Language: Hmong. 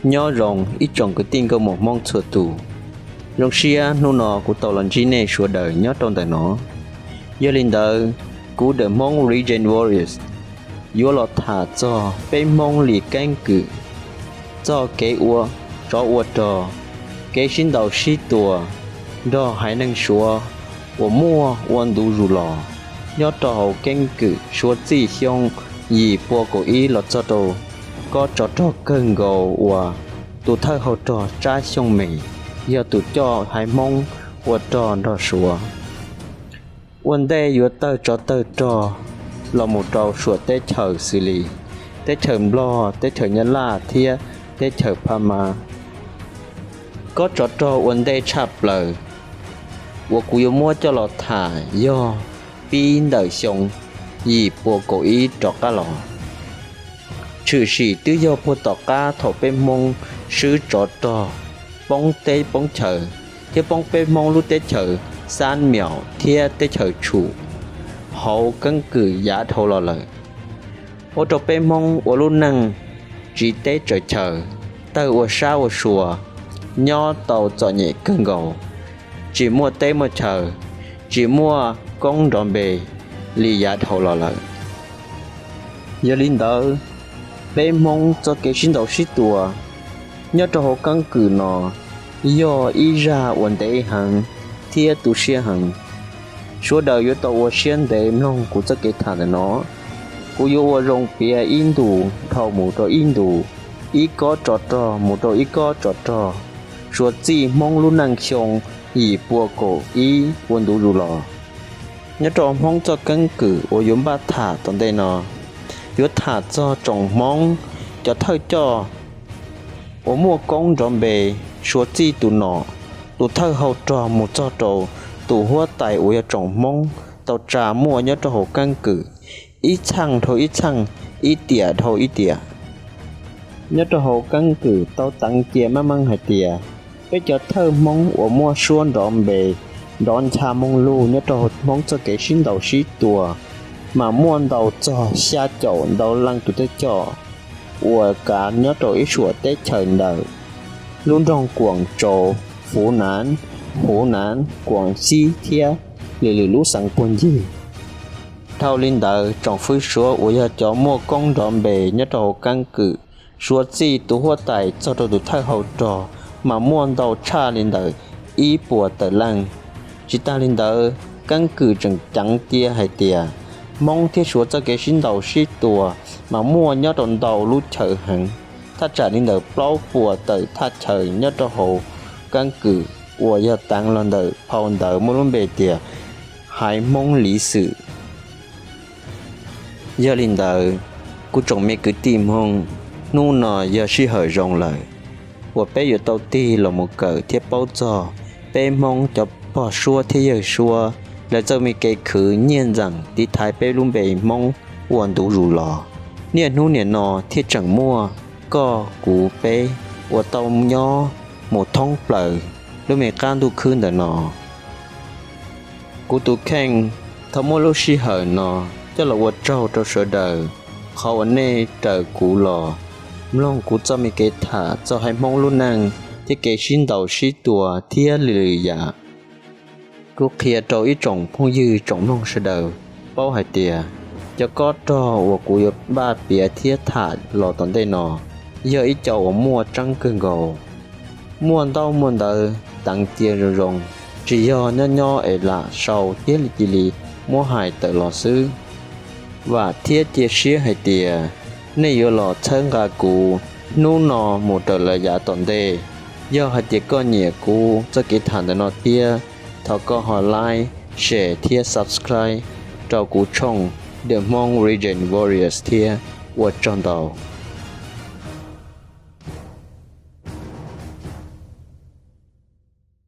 Nyob zoo ib tsoom kwv tij nkauj muam Hmoob txhua tus. Zoo siab hnub no kuv tau los ntsib nej sawv daws nyob rau ntawm no. Yog li ntawd, kuv The Hmong Reject Warriors yuav los tham txog peb Hmoob li keeb kwm, txog kev ua tsov ua rog, kev sib ntaus sib tua nrog haiv neeg Suav uas muaj ua ntu zus los nyob rau hauv keeb kwm Suav txij xyoo yim pua kaum ib los txog rau kob tsov rog kawg nkaus uas tus thawj hau rog Tsab Xyooj Mem yog tus coj haiv Hmoob ua rog nrog Suav. Ua ntej yuav tawg tsov tawg rog los mus rau suam teb chaws xws li teb chaws Nplog, teb chaws Nyab Laj thiab teb chaws Phab Mab, kob tsov rog ua ntej tshaj plaws uas kuv yuav muab coj los tham yog pib ntawm xyoo yim pua kaum ib rov qab los. Tshwm sim twb yog puag tom qab thaum peb Hmoob swb tsov rog poob teb poob chaws thiab poob peb Hmoob lub teb chaws Xab Miaum thiab teb chaws Tshum hauv keeb kwm yav dhau los lawm, ua rau peb Hmoob ua lub neej tsiv teb tsaws chaw, tawg ua sab ua sua, nyob tau txom nyem kawg nkaus, tsis muaj teb muaj chaw, tsis muaj koob nrov npe li yav dhau los lawm. Yog li ntawd, peb Hmoob txoj kev sib ntaus sib tua nyob rau hauv keeb kwm no yog ib zaj uas ntev heev thiab tu siab heev. Sawv daws yuav tau ua siab ntev mloog kuv txoj kev tham ntawm no. Kuv yuav ua zoo piav ib ntus dhau mus rau ib ntus, ib kob tsov rog mus rau ib kob tsov rog, suav txij Hmoob lub neej xyoo yim pua kaum ib ua ntu zus los. Nyob rau Hmoob txoj keeb kwm uas yuav npaj tham tom ntej no, yuav tham txog tsoom Hmoob cov thawj coj uas muaj koob nrov npe, suav txij tus nom, tus thawj hau rog mus txog rau tus huab tais uas yog tsoom Hmoob tau tsa muaj nyob rau hauv keeb kwm, ib txheej dhau ib txheej, ib tiam dhau ib tiam. Nyob rau hauv keeb kwm tau teev cia meej meej hais tias peb cov thawj Hmoob uas muaj suab nrov npe nrov ncha moo lug nyob rau Hmoob txoj kev sib ntaus sib tua mas muaj ntau txog xya caum ntau leej tus thawj coj uas kav nyob rau ib suam teb chaws ntawm lub nroog Kuam Tsau, Fuv Nav, Huv Nav, Kuam Xib thiab lwm lwm lub xeev puag ncig. Dhau li ntawd, tsoom fwv Suav uas yog cov muaj koob nrov npe nyob rau hauv keeb kwm, suav txij tus huab tais txog rau tus thawj hau rog mas muaj ntau tshaj li ntawm ib puas tawm leej. Tsis tag li ntawd, keeb kwm tseem ceev cia hais tias Hmoob thiab Suav txoj kev sib ntaus sib tua mas muaj nyob rau ntau lub chaw heev, thaj tsam li ntawm plaub puas tawm thaj chaw nyob rau hauv keeb kwm uas yog teev los ntawm phau ntawv muaj lub npe tias Haiv Hmoob Liv Xwm. Yog li ntawd, kuv tsoom me kwv tij Hmoob, hnub no yog sij hawm zoo lawm uas peb yuav tau tig los mus kawm thiab paub txog peb Hmoob cov pog suab thiab yawg suab lawv txoj me kev khwv nyiaj ntxeem tiv thaiv peb lub npe Hmoob ua ntu zus los. Niaj hnub niam no thiaj tseem muaj koj kuv peb uas tau nyob mus thoob plaws lub me qab ntuj khwb ntawm no. Kuv tus kheej, thov muab lub sij hawm no coj los ua tsaug rau sawv daws qhov uas nej raws kuv los mloog kuv txoj me kev tham txog Haiv Hmoob lub neej thiab kev sib ntaus sib tua thiab lwm lwm yam. Kuv qhia rau ib tsoom phooj ywg tsoom mloog sawv daws paub hais tias cov kob rog uas kuv yuav npaj piav thiab tham los tom ntej no yog ib co uas muaj tseeb kawg nkaus, muaj ntaub muaj ntawv teev cia zoo zoo, tsis yog nyob nyob es lam sau thiab cia li muab hais tawm los xwb. Vam thiab cia siab hais tias nej yuav los txhawb nqa kuv hnub no mus raws lawm yav tom ntej. Yog hais tias koj nyiam kuv txoj kev tham ntawm no thiab, thov koj ho like, share thiab subscribe rau kuv tshooj The Hmong Reject Warriors thiab. Ua tsaug ntau.